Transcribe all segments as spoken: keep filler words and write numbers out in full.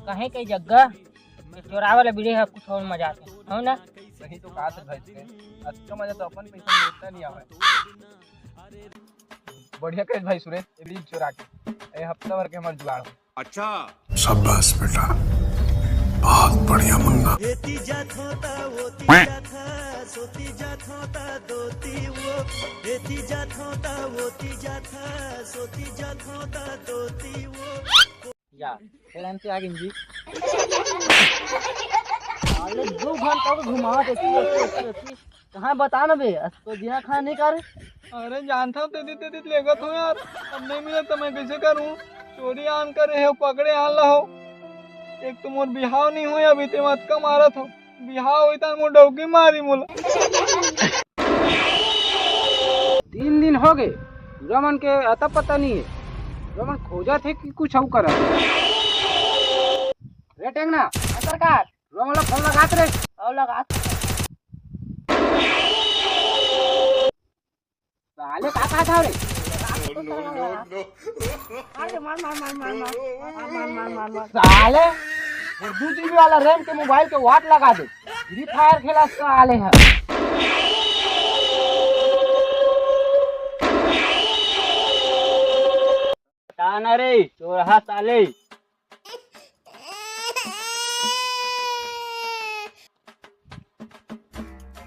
कहीं कहीं जग्गा चोरावे वाला बीड़ी ह कुछ और मजा आथे, हो ना? सही तो कहा था भाई, अतका मजा तो अपन पैसा में उतना नहीं आवे। बढ़िया करे भाई सुरेश, ये बीड़ी चोरा के ए हफ्ता भर के हमार जुगाड़ हो। अच्छा। शाबाश बेटा, बहुत बढ़िया मुन्ना। या, फिर अंते आ गई जी। साले दो घंटा को घुमावत एती, एती, एती, एती। कहाँ बता ना बे, आज तो जिया खाना नहीं कर। अरे जानता हूँ, तेदी तेदी लेगत हूँ यार, अब नहीं मिले तो मैं कैसे करूँ? चोरी आन करे हो, पकड़े आन ला हो। एक तो मोर बिहाव नहीं हुए, अभी ते मत का मारत हो। बिहाव होई त मोर डौकी मारी मोला। तीन दिन हो गए, पूरा मन के अता पता नहीं है। पूरा मन खोजत है कि कुछ अउ करत है। रे टेंगना, हाँ सरकार। पूरा मन ला फोन लगात रे। अउ लगात। साले का कहा था रे? अरे मार, मार, मार, मार, मार। मार, मार, मार, मार, मार। साले, वो दो जीबी वाला रैम के मोबाइल के वाट लगा दे। फ्री फायर खेला साले है। बता ना रे, चोरहा साले।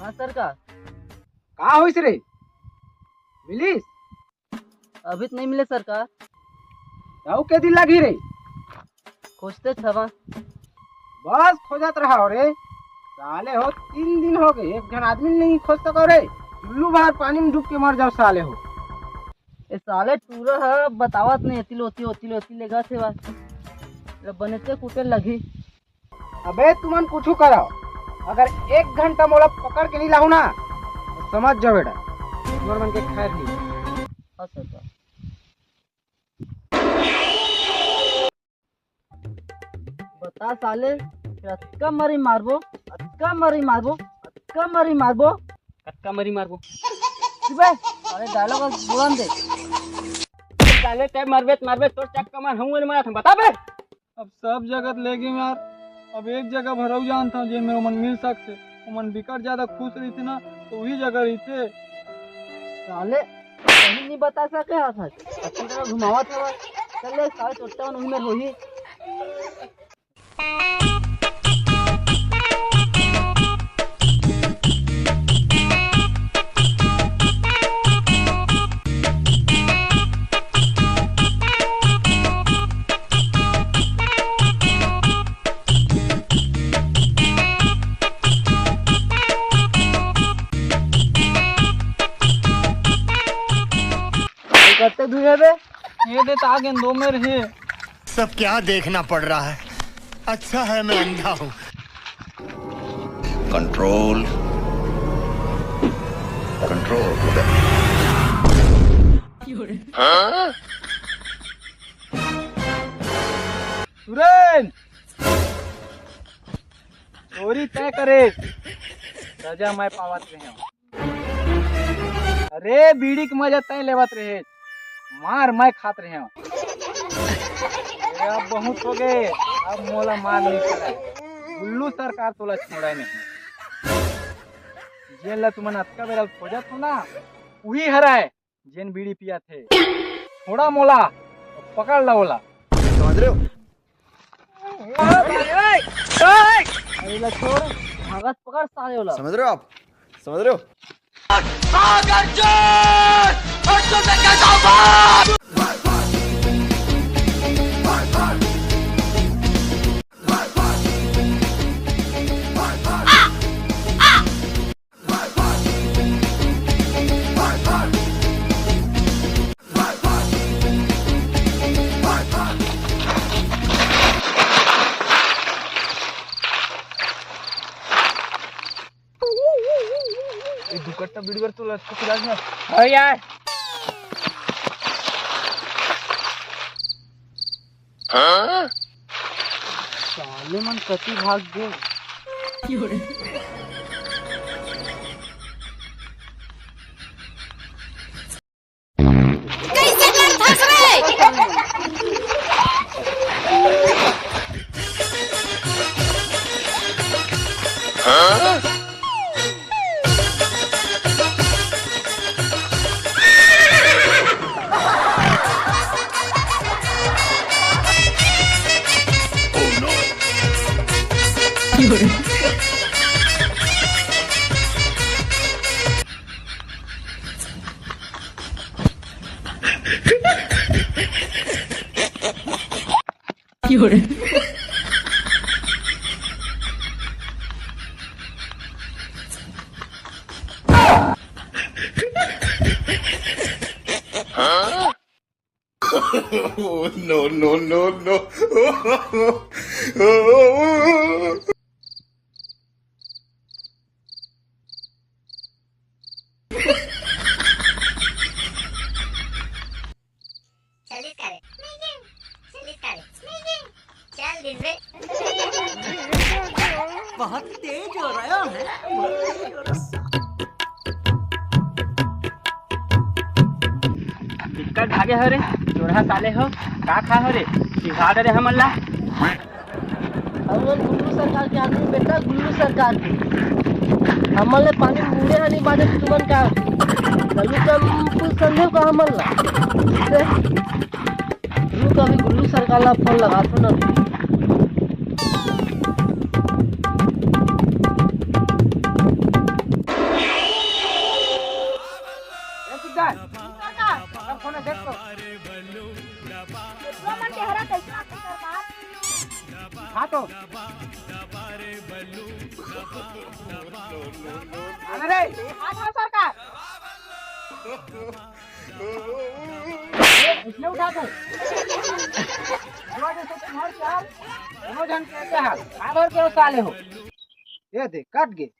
हाँ सरकार। का होइस रे? मिलिस? अभी तो नहीं मिले सरकार। तउ के दिन लगी रे? खोजते छवा। बस खोजत रहा हो रे। साले हो, तीन दिन हो गए, एक झन आदमी नहीं खोज सको रे। उल्लू बाहर पानी में डूब के मर जाओ साले हो। ए साले टूरा ह बतावत नहीं, एती लोती, ओती लोती लेगा थे बा। ले बने ते कुटे लगी। अबे तुमन कुछ करो, अगर एक घंटा मोला पकड़ के नहीं लाहू ना, तो समझ जाओ बेटा, तुमन मन के खैर नहीं। हाँ सरकार। बता साले, फिर अतका मरी मारबो, अतका मरी मारबो, अतका मरी मारबो। कतका मरी मारबो? बे, अरे डायलॉग बोलन दे। साले ते मरबे त मरबे, तोर चक्का मार हूँ मारत हम, बता बे। अब सब जगह ले गए यार, अब एक जगह भरऊ जानता हूँ जेन में ओमन मिल सकते। ओमन बिकट ज्यादा खुश रहिथे ना, तो वही जगह रहिथे। साले कहीं नहीं बता सके हा था। अच्छी तरह घुमावत हवा। चल ले, साले चोट्टा मन वही में होही। कत्ते दूर है बे? ये दे तागेन दो मेर हे। सब क्या देखना पड़ रहा है, अच्छा है मैं अंधा हूँ। Control, control. हाँ? सुरेन, चोरी तय करे, सजा मैं पावत रहे हूँ। अरे बीड़ी के मजा तय लेवत रहे, मार मैं खात रहे हूँ। अरे अब बहुत हो गए, अब मोला मार नहीं पड़ा। गुल्लू सरकार तोला छोड़ा नहीं। जेन ला तुमन अतका बेरा खोजत हो ना, उही हराए। जेन बीड़ी पिया थे, छोड़ा मोला, पकड़ ला ओला। समझ रहे हो? अरे ला छोड़, भागत पकड़ साले ओला। समझ रहे हो आप? समझ रहे हो? ए, दू कट्टा बीड़ी बर तो लटका पिलास ना। हाँ यार। साले मन कति भाग गे। कैसे कर फंस रहे? Oh, no, no, no, no. चलित करे, चलित करे, चल दिन रे। बहुत तेज हो रहा है। दिक्कत भागे हो रे, जोरहा साले हो, का खा हो रे, सिखा दे रे हमन ला। हमन गुल्लू सरकार के आदमी बेटा, गुल्लू सरकार के। हमन ले पानी मुड़े हा नहीं बाजे तुमन का। लल्लू का कुछ संदेह का हमन ला। रुक, अभी गुल्लू सरकार ला फोन लगाथों ना। ए सुद्दार, सरकार। सरकार, फोन देख तो। केतवा मन के हरा कैसे आथे सरकार? हाँ तो। अरे। हाँ तो सरकार। इसने उठा दो। दोनों जन के क्या हाल? कहाँ भर के हो साले हो? ये दे, कट गए।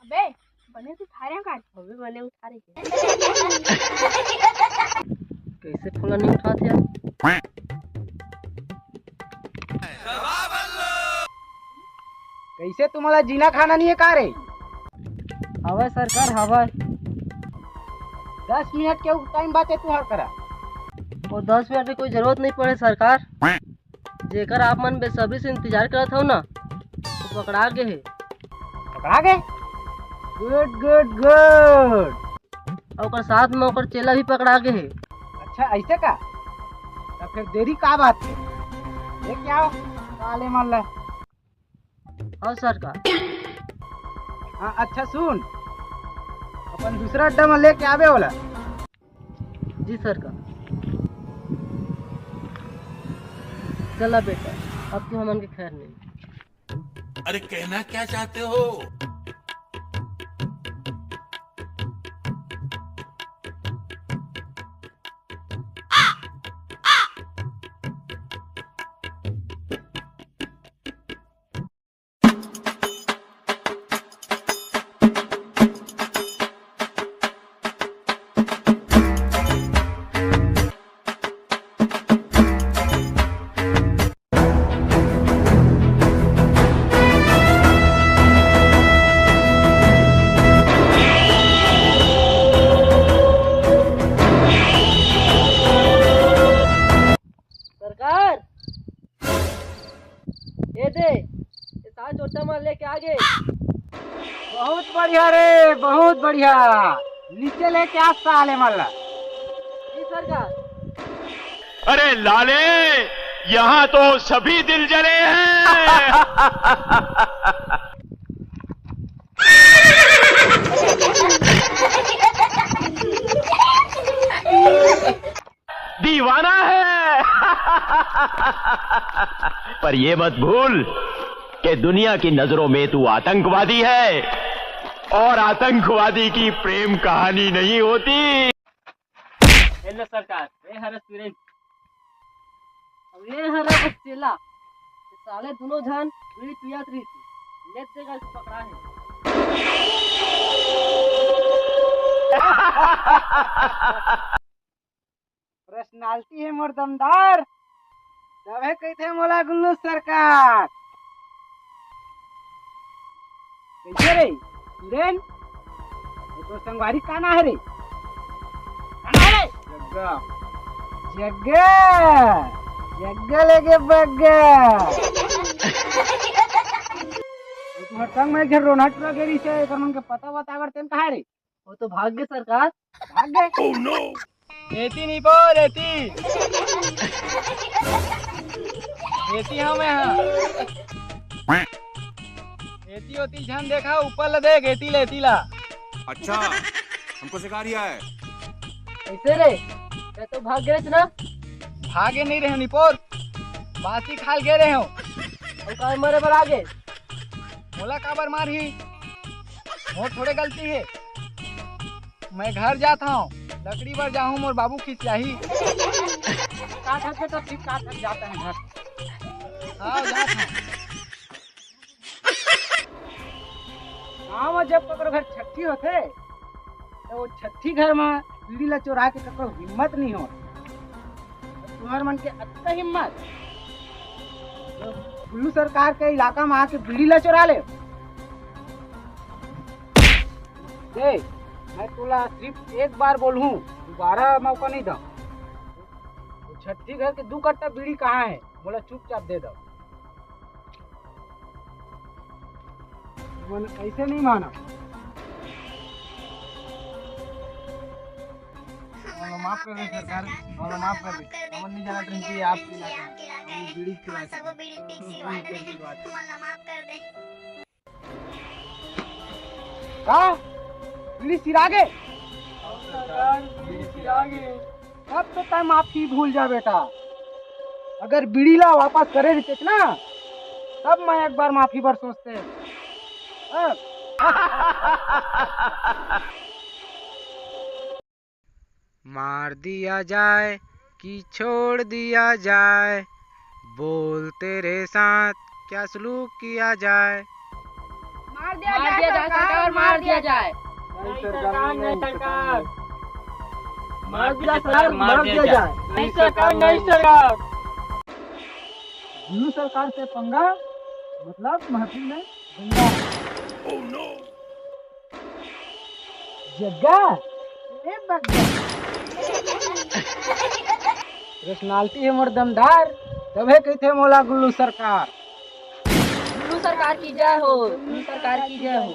अबे, बने उठा रहे हैं का? अबे, बने उठा रहे हैं। कैसे फोन नहीं उठाते यार? कैसे तुम्हारा जीना खाना नहीं है का रे? हवय सरकार, हवय। दस मिनट के टाइम बात है तुम्हार करा। वो दस मिनट की कोई जरूरत नहीं पड़े सरकार। जेकर आप मन बेसब्री से इंतजार करत हव ना, वो पकड़ा गे हे। पकड़ा गे? गुड, गुड, गुड। अउ ओकर साथ में ओकर चेला भी पकड़ा गे हे। अच्छा, ऐसे का? तो फिर देरी का बात है? लेके आओ साले मन ला। हाँ सरकार। हाँ, अच्छा सुन, अपन दूसरा अड्डा में लेके आवे वाला। जी सरकार। चला बेटा, अब तो हमन के खैर नहीं। अरे, कहना क्या चाहते हो? सरकार, ए दे, ए साल चोटा मार लेके आ गे। बहुत बढ़िया रे, बहुत बढ़िया। नीचे लेके आ साले मन ला। जी सरकार। अरे लाले, यहाँ तो सभी दिल जले हैं। दीवाना है। पर ये मत भूल कि दुनिया की नजरों में तू आतंकवादी है, और आतंकवादी की प्रेम कहानी नहीं होती। हेलो सरकार, ए हरे सुरेश। अब ए हरे बस चेला। ये साले दोनों झन बीड़ी पियत रही थी। लेत देगा इसको पकड़ा है। पर्सनालिटी है मोर दमदार, तभे कहिथे मोला गुल्लू सरकार। कैसे रे सुरेन, ये तोर संगवारी का ना है रे? का ना है रे? जग्गा। जग्गा, जग्गा लेके बग्गा। हमर संग में एक झन रोना टुरा गे रिहिस हे, एकर मन के पता बताए बर तेन कहा रे? वो तो भाग गे सरकार। भाग गे? Oh no! एती निपोर, एती। एती हंव मैं हा। एती ओती झन देखा, ऊपर ला देख, एती ला, एती ला। अच्छा, हमको सिखा रिया है। कइसे रे? तैं तो भाग गे रहेस ना? भागे नइ रहेंव निपोर, बासी खाय ल गे रहेंव। अउ काय मरे बर आगे? मोला काबर मारही? मोर थोड़े गलती हे। मैं घर जात हंव, लकड़ी बर जाहूं, मोर बाबू खिसियाही। काट हट के तो ठीक, काट हट, जात हंव घर। हां, जात हंव। गांव में जब ककरो घर छट्ठी होथे, त वो छट्ठी घर में बीड़ी ला चोराय के ककरो हिम्मत नइ होय। तुंहर मन के अतका हिम्मत, गुल्लू सरकार के इलाका में आके बीड़ी ला चोरा ले। देख, मैं तोला सिरिफ एक बार बोलहूं, दुबारा मौका नइ दंव। वो छट्ठी घर के दू कट्टा बीड़ी कहां हे, मोला चुपचाप दे दव। तुमन अइसे नइ मानव। हमला माफ कर दे सरकार, हमला माफ कर दे। हमन नइ जानत रहेन कि आप पिलात हव। हम बीड़ी पिलात हन। का? बीड़ी सिरा गे? सरकार, बीड़ी सिरा गे। तब तो तैं माफी भूल जा बेटा। अगर बीड़ी ला वापस करे रहितेस ना, तब मैं एक बार माफी बर सोचतेंव। हां? मार दिया जाए कि छोड़ दिया जाए, बोल तेरे साथ क्या सलूक किया जाए। मार दिया जाए सरकार, मार दिया जाए। नहीं सरकार, नहीं सरकार। मार दिया सरकार, मार दिया जाए। नहीं सरकार, नहीं सरकार। गुल्लू सरकार से पंगा, मतलब महफिल में दंगा। जग्गा? ए बग्गा। पर्सनालिटी हे मोर दमदार, तभे कहिथे मोला गुल्लू सरकार। गुल्लू सरकार की जय हो, गुल्लू सरकार की जय हो।